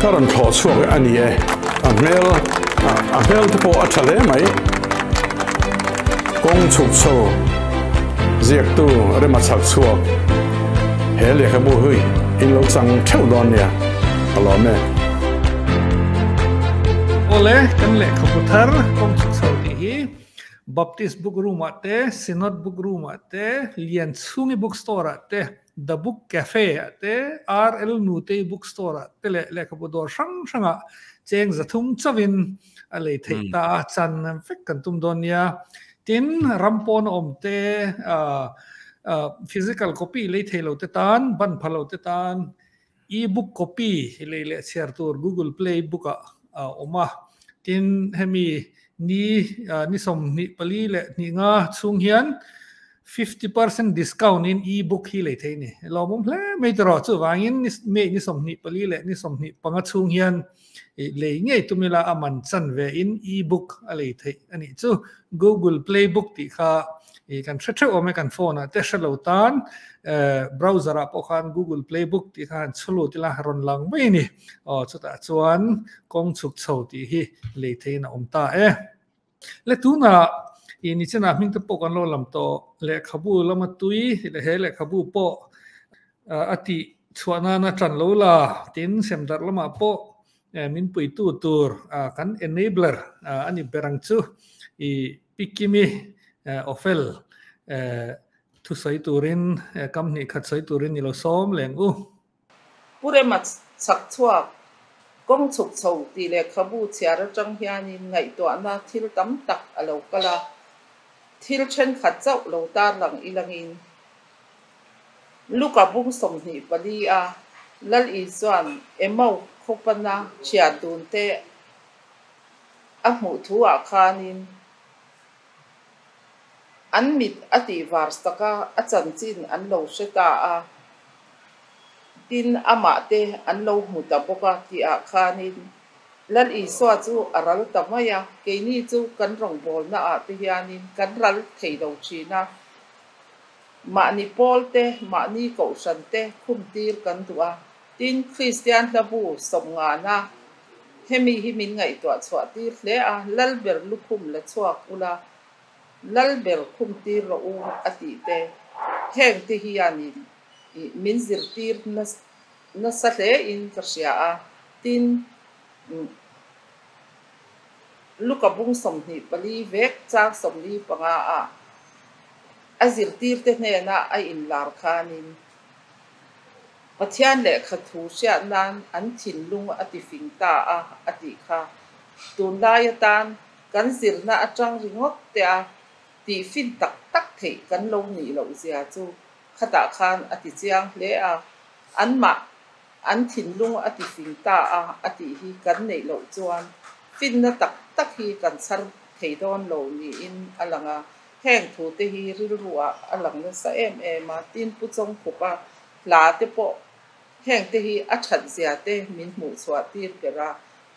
S4: ka rawn thlawh chhuak a ni e. A hmel a hmel te pawh a tha hle mai. Kawng chhuk chho ziaktu rema chhak chhuak he lehkhabu hi in lo chang theuh dawn nia ka lawm e.
S2: Awle, kan lehkhabu thar kawng chhuk chho tih hi Baptist Book Room ah te, Synod Book Room ah te, Lianchhungi Book Store ah te, The Book Cafe ah te, RL Nutei Book Store ah te leh lehkhabu dawr hrang hrangah cheng 300 chauhin a lei theih ta a, chan vek kan tum dawn nia. Tin, ram pawn a awm te, physical copy lei thei lo te tan, ban pha lo te tan e-book copy lei leh chhiar tur Google Play Book ah a awm a. Tin, hemi ni ni 24 leh 2 nga chhung hian 50% discount in e-book hi lei thei ni. Lawmawm hle mai tawh chuvangin May ni 24 leh ni 25 chhung hian lei ngei tumila a man chan ve in e-book a lei thei ani chu. Google Play Book tih kha kan hre theuh awm e, kan phone ah te hre lo tan browser ah pawh khan Google Play Book tih khan chhulu tila rawn lang mai ni. Aw, chutah chuan kawng chhuk chho tih hi lei theiin a awm ta e. Le tuna i ni chena hming te pawh kan lo lam tawh lehkhabu lama tui le he lehkhabu pawh a ti chhuah nana tan lo la, tin semdar lamah pawh min puitu tur kan enabler ani berang chu i pikimi ofel thu soi turin kam ni khat soi turin ni lo som leng u.
S5: Purema chhak chhuak kawng chhuk chho tih lehkhabu chhiar atang hianin ngaihtuahna thil tam tak a lo kal a, thil thenkhat chauh lo tarlang ilangin. Luka bung 24 a Lal Isuan Emau khawpana thian dun te a hmuh thu ah khanin an mit a tih var saka a chanchin an lo hre ta a, tin amah te an lo hmu ta bawk a tih ah khanin Lal Isua chu a ral ta mai a, keini chu kan rawngbawlna ah te hianin kan ral thei lo thin a, mahni pawl te mahni kohhran te khum tir kan duh a, tin Kristian hlabu 90 na hemi hi min ngaihtuah chhuah tir hle a, Lalber lukhum la chhuak ula, Lalber khum tir rawh u a tih te heng te hianin min zirtir nasa hle in ka hria a, tin Luka bung 24 vek chang 45 a a zirtir te hnena a inlar khanin Pathian lehkha thu hriat nan an thinlung a ti fing ta a a tih kha tunlai atan kan zirna atang ringawt te a tih fin tak tak theih kan lo nih loh zia chu khatah khan a ti chiang hle a, an mah an thinlung a ti fing ta a a tih hi kan neih loh chuan finna tak tak hi kan chhar thei dawn lo niin a lang a, heng thu te hi rilru ah a lang nasa em em a, tin pu chawng khupa hla te pawh heng te hi a that zia te min hmuh chhuah tir ber a,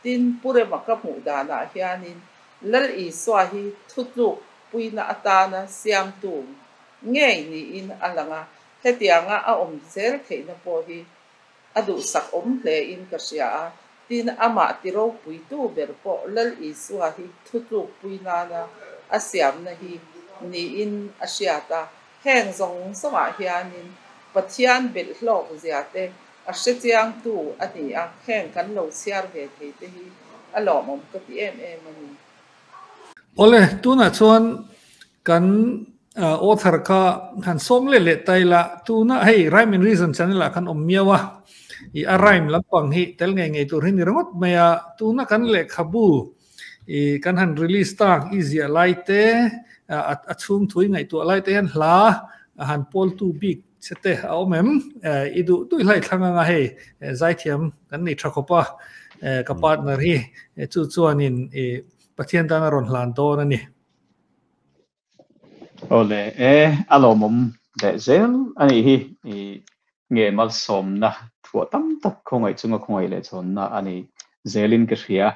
S5: tin purema ka hmuh danah hianin Lal Isua hi thutluk puina atana siamtu ngei niin a lang a, hetianga a awm zel theihna pawh hi a duhsak awm hle in ka hria a, tin amah tiropuitu ber pawh Lal Isua hi thutluk puinana a siamna hi niin a hriat a, heng zawng zawngah hianin Pathian belh hlawk zia te a hrechiangtu a ni a, heng kan lo chhiar ve thei te hi a lawmawm ka ti em em a ni.
S2: Ole, tuna chuan kan author kha han som le le taila tuna hei Rhyme and Reason channel ah khan awm miau a, i a rhyme lampang hi tel ngei ngei tur hi ni ringawt mai a, tuna kan lehkhabu i kan han release tak i ziah lai te a chhung thui ngaihtuah lai te hian hla han pawl tu bik che te a awm em? I duh tui hlai thlang anga hei zaithiam kan nei tha khawp a, ka partner hi chu chuanin i Pathian tan a rawn hlan dawn a ni.
S3: Awle e, a lawmawm leh zel ani hi i nge malsawmna thuah tam tak khawngaih chunga khawngaih leh chhawnna ani zelin ka hria.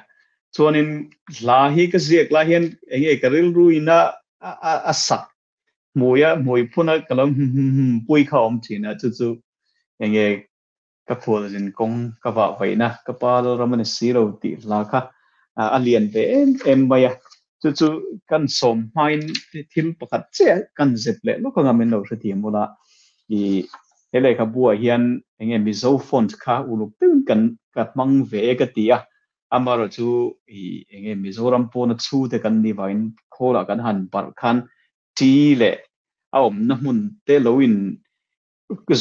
S3: Chuanin hla hi ka ziak lai hian enge ka rilru ina a sak hmuia hmui phuna ka lo pui kha awm thin a, chu chu enge ka khual zin kawng ka vah vaihna ka pa Lalram ani si lo tih hla kha a lian ve em em mai a. Chu chu kan sawm hmain thil pakhat chiah kan zep leh lawk anga min lo hrethiam ula i he lehkhabu ah hian enge Mizo font kha uluk deuhin kan ka hmang ve e ka ti a, amaherawh chu i enge Mizoram pawna chhu te kan nih vangin khawlah kan han barh khan T leh a awmna hmun te lo in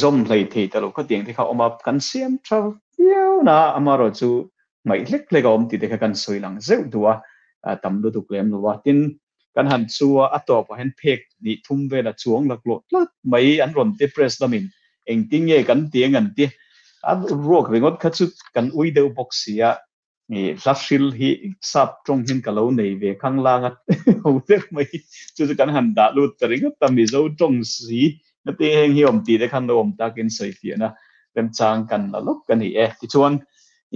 S3: zawm hlei thei ta lo khatiang te kha a awm a, kan siam tha viau na amaherawh chu hmaih hlek hlek a awm tih te kha kan sawi lang zeuh duh a, tam lutuk lem lo a. Tin, kan han chu a, a tawpah hian phek hnih thum vel a chuang laklawh tlat mai, an rawn ti press lamin engtin nge kan ti ang an ti a, ruak ringawt kha chu kan ui deuh bawk si a, Hla hril hi sap tawng hian ka lo nei ve khang lang a ho deuh mai chu chu kan han dah lut ta ringawt a Mizo tawng si na te heng hi awm tih te khan lo awm takin sawi fiahna remchang kan la lawk a ni e. Tichuan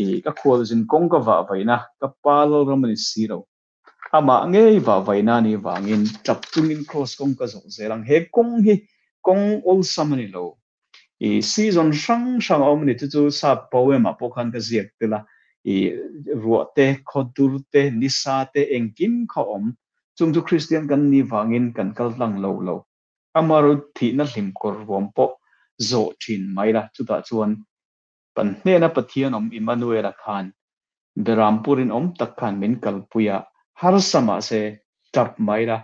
S3: i ka khualzin kawng ka vah vaihna ka pa Lalram a ni si lo. Amah ngei vah vaihna a nih vangin tap chungin cross kawng ka zawh zel ang. He kawng hi kawng awlsam a ni lo. I season hrang hrang a awm a ni. Chu chu sap poem ah pawh khan ka ziak tel a. I ruah te, khawdur te, nisa te engkim kha a awm. Chung chu Kristian kan nih vangin kan kal tlang lo lo. Amaherawh thihna hlim kawr ruam pawh zawh thin mai la. Chutah chuan Kan hnena Pathian awm Immanuela khan Berampur rinawm tak khan min kalpui a, harsa mahse tap mai la,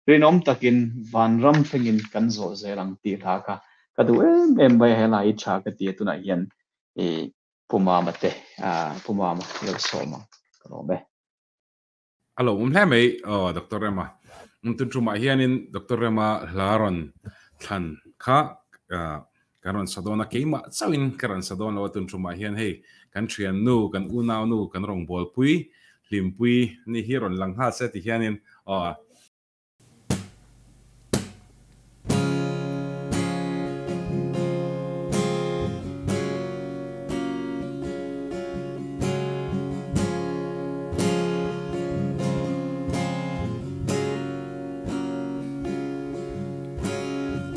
S3: rinawm takin vanram thlengin kan zawh zel ang tih hla kha ka duh em em mai a, helai hi tha ka ti a, tunah hian i Pu Mama te, Pu Mama i lo sawm ang ka lawm e.
S1: A lo awm hle mai aw Doctor Rema. Tun tumah hianin Doctor Rema hla rawn thlan kha kan rawn sa dawn a, keimah chauhin ka rawn sa dawn lo a, tun tumah hian hei kan thiannu, kan unaunu, kan rawngbawlpui hlimpui ni hi rawn lang nghal se ti hianin aw.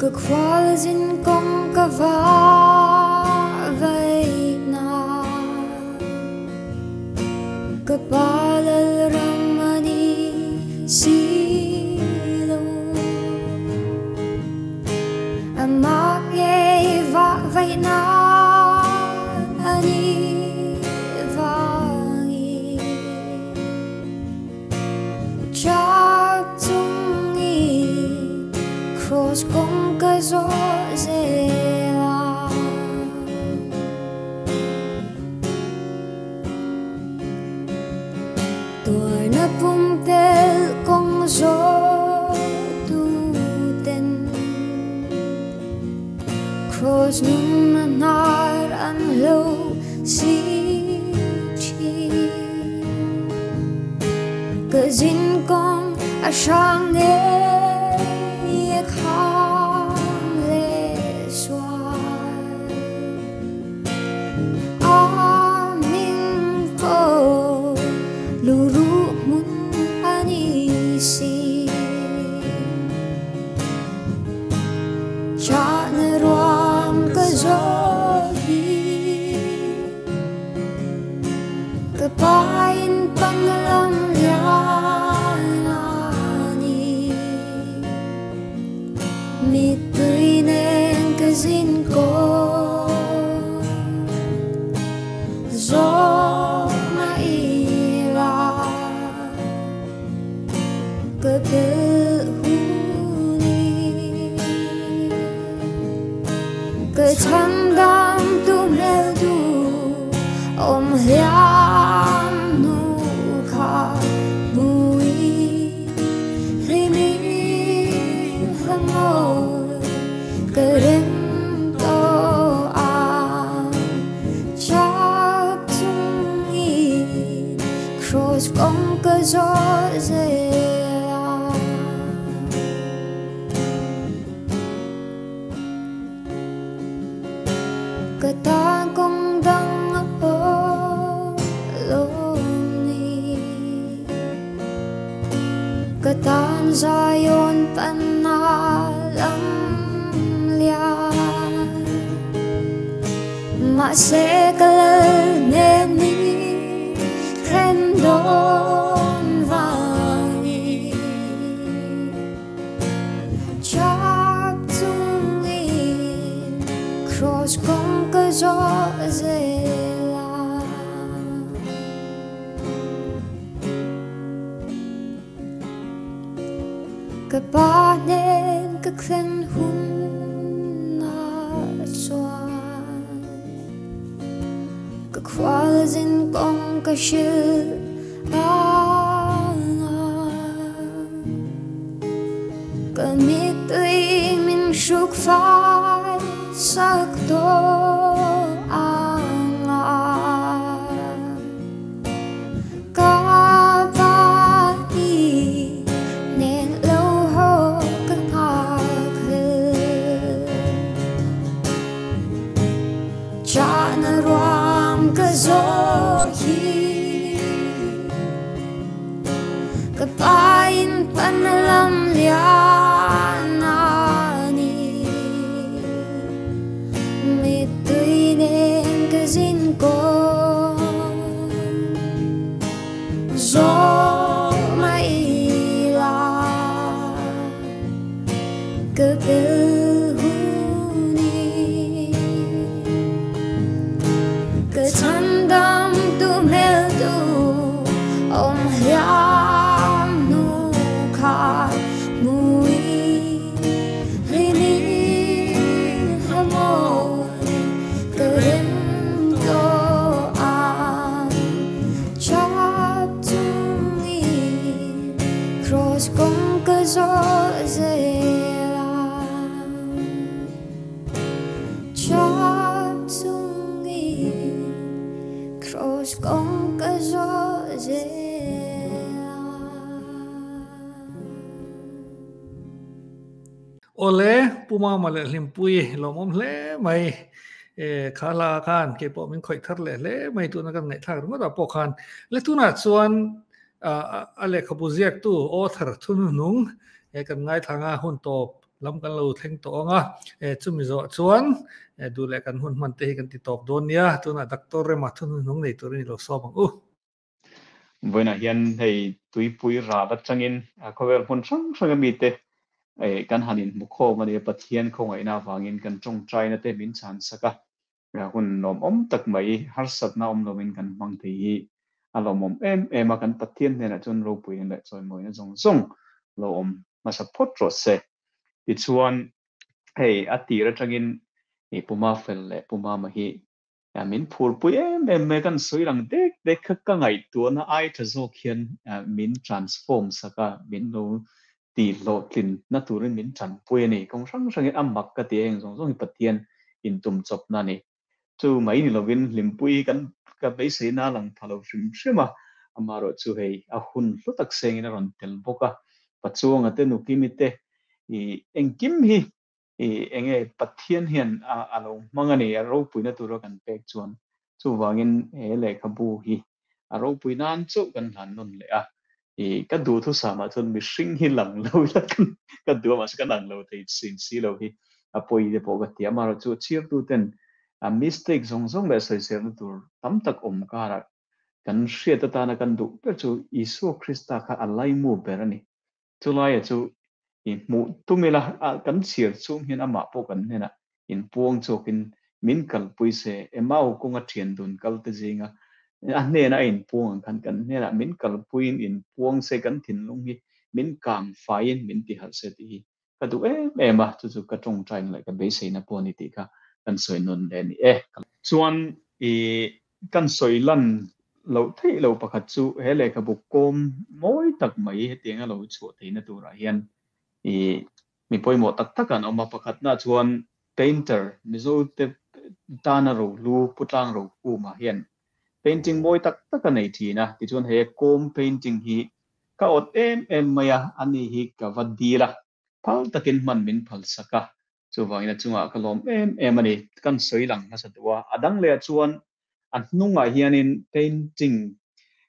S6: Ka khualzin kawng ka vah vaihna Ka pa lalram a ni si lo Amah ngei vah vaihna a ni vangin Chak chungin cross kawng ka zawh zel a. Tuarna pumpelh kawng zawh tuten Cross nunna hnar an hlo si thin. Ka zin kawng a hrang ngei a kham leh sual. A hming pawh luruh hmun a ni si. Chahna ruam ka zawh hi ka pain panglam lian a ni. Mittui nen ka zin kawn zawh mah ila ka pelh hun i ka chhandam tu hmel duh awm hliam hnu kha hmu i hlim i hlamawi ka rem tawh ang chak chungin cross kawng ka zawh zel a. Ka tan kawng dang a awm lo ni. Ka tan Zion panna lam lian. Mahse ka lal hnem ni thlen dawn vangin. kawng ka zawh zel a. Ka pa hnen ka thlen hunah chuan ka khualzin kawng ka hrilh ang a. Ka mittui min hruk fai sak tawh ang a. Ka pa i nen lo haw ka nghak hlel. Chahna ruam ka zawh hi. Ka pa in pan lam lian a ni. Mittui nen ka zin kawng zawh mai ila. Ka bil huni. Ka chhandam tu hmel tu awm hliam hnu kha hmui hlinin hlamawi ka rem tawh ang. Chap chungin cross kawng ka zawh zel a. Chap chungin cross kawng ka zawh zel a.
S2: Awle, Pu Mama leh Hlimpui lawmawm hle mai. E, kha hla khan kei pawh min khawih thar leh hle mai tuna kan ngaihthlak ringawt ah pawh khan. Le tunah chuan a lehkhabu ziaktu author thunuhnung e kan ngaithlang a hun tawp lam kan lo thleng tawh ang a. E, chumi zawh chuan e, duh leh kan hun hman te hi kan ti tawp dawn nia. Tunah Doctor Rema thunuhnung nei turin i lo sawm ang u.
S3: Vawiinah hian hei tuipui ral atangin khawvel hmun hrang hranga mite kan han inhmukhawm a ni a, Pathian khawngaihna avangin kan tawngtaina te min chhansak a, hun lawmawm tak mai harsatna awm loin kan hmang thei hi a lawmawm em em a, kan Pathian hnenah chuan ropuina leh chawimawina zawng zawng lo awm hmasa phawt rawh se. Tichuan hei a tir atangin Puma fel leh Puma ma hi Min phurpui em em mai, kan sawi lang dek dek kha ka ngaihtuahna ai tha zawk hian min transform sak a, min lo ti hlawhtlin na turin min tanpui a ni. Kawng hrang hrangin a mak ka ti a, heng zawng zawng hi Pathian intum chawpna a ni. Chu mai ni lovin hlimpui hi kan ka beiseina a lang pha lo hrim hrim a, amaherawhchu hei a hun hlu tak sengin a rawn tel bawk a, Pachuanga te Nukimi te engkim hi I enge Pathian hian a lo hmang a ni, a ropuina tura kan pek chuan. Chuvangin he lehkhabu hi a ropui nan chauh kan hlan nawn leh a. I ka duhthusamah chuan mihring hi lang lo ila ka duh a, mahse ka lang lo thei sin si lo hi a pawi te pawh ka ti a. Amaherawhchu a chhiartuten a mistake zawng zawng leh sawiselna tur tam tak awm karah kan hriat atana kan duh ber chu Isua Krista kha a laimu ber a ni. Chulaia chu i hmuh tum ila, kan chhiar chhung hian amah pawh kan hnenah inpuang chawkin min kalpui se, Emau kawnga thian dun kal te zinga a hnena a inpuang ang khan kan hnenah min kalpuiin inpuang se, kan thinlung hi min kang faiin min tiharh se tih hi ka duh em em a, chu chu ka tawngtaina leh ka beiseina pawh a ni tih kha kan sawi nawn leh a ni e. Chuan i Kan sawi lan loh theih lo pakhat chu he lehkhabu kawm mawi tak mai hetianga lo chhuah theihna turah hian i mi pawimawh tak tak an awm a. Pakhatna chuan painter Mizo te tana rohlu Pu Tlang Rokhuma hian painting mawi tak tak a nei thin a. Tichuan he kawm painting hi ka awt em em mai a, ani hi ka va dil a, phal takin hman min phalsak a. Chuvangin a chungah ka lawm em em a ni. Kan sawi lang hmasa duh a. A dang lehah chuan a hnungah hianin painting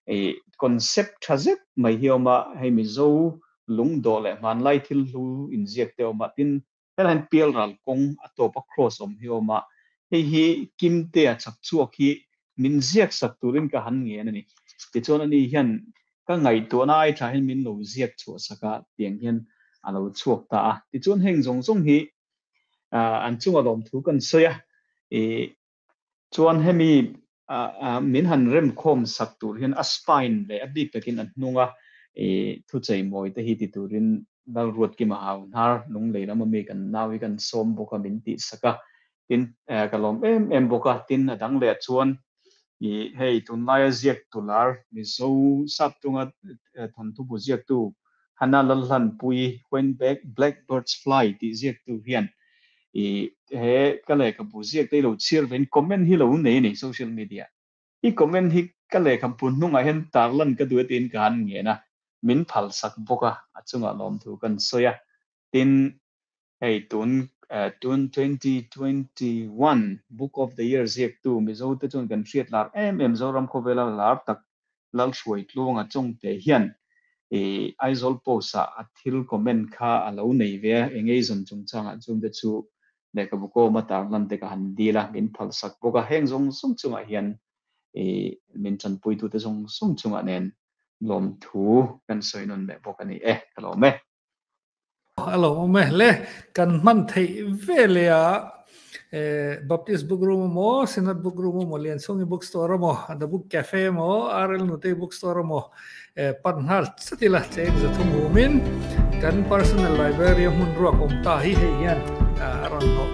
S3: ih concept tha zet mai hi a awm a, hei Mizo lungdawh leh hmanlai thil hlu inziak te a awm a, tin helai hian pialral kawng a tawp a cross awm hi a awm a, hei hi Kimtea chak chhuak hi min ziak sak turin ka han ngen a ni. Tichuan ani hian ka ngaihtuahna ai tha hian min lo ziak chhuah sak a, tiang hian a lo chhuak ta a. Tichuan heng zawng zawng hi an chunga lawmthu kan sawi a, I chuan hemi min han rem khawm sak tur hian a spine leh a bik takin a hnunga i thuchei mawi te hi ti turin Lalruatkima hau hnar lunglei lama mi kan nau hi kan sawm bawk a min tih sak a. Tin, ka lawm em em bawk a. Tin, a dang leh chuan i hei tunlaia ziaktu lar Mizo Saptunga thawnthu bu ziaktu Hannah Lalhlanpuii When Blackbirds Fly tih ziaktu hian i he ka lehkhabu ziak te hi lo chhiar vein comment hi lo nei a ni social media. I comment hi ka lehkhabu hnungah hian tarlan ka duh e tiin ka han ngen a, min phalsak bawk a, a chungah lawmthu kan sawi a. Tin, hei tun tun 2021 Book of the Year ziaktu Mizo te chuan kan hriat lar em em Zoram khawvela lar tak Lalhruaitluanga Chawngte hian i Aizawl Post ah a thil comment kha a lo nei ve a, eng eizawn chungchangah chungte chu lehkhabu kawma tarlan te ka han dil a, min phalsak bawk a, heng zawng zawng chungah hian i min tanpuitute zawng zawng chungah nen lawmthu kan sawi nawn leh bawk a ni e, ka lawm e.
S2: A lo awm e le, kan hman theih ve leh a Baptist Book Room emaw, Synod Book Room emaw, Lianchhungi Book Store emaw, The Book Cafe emaw, RL Nutei Book Store emaw pan nghal chat ila cheng zathum humin kan personal library a hmun ruak awm ta hi hei hian a rawn hnawh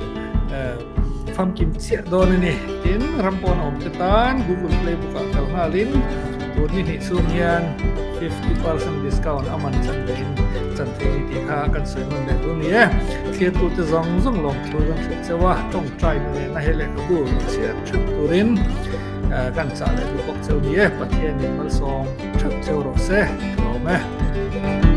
S2: famkim chiah dawn a ni. Tin, ram pawn a awm te tan Google Play Book ah kal nghalin tun ni hnih chhung hian 50% discount a man chan vein chan thei ni tih kha kan sawi nawn leh duh ni e. Thirtute zawng zawng lawmthu kan hrilh cheu a, tawngtai na leh na he lehkhabu lo chhiar theuh turin kan chah leh duh bawk cheu ni e. Pathianin malsawm theuh cheu rawh se, ka lawm e.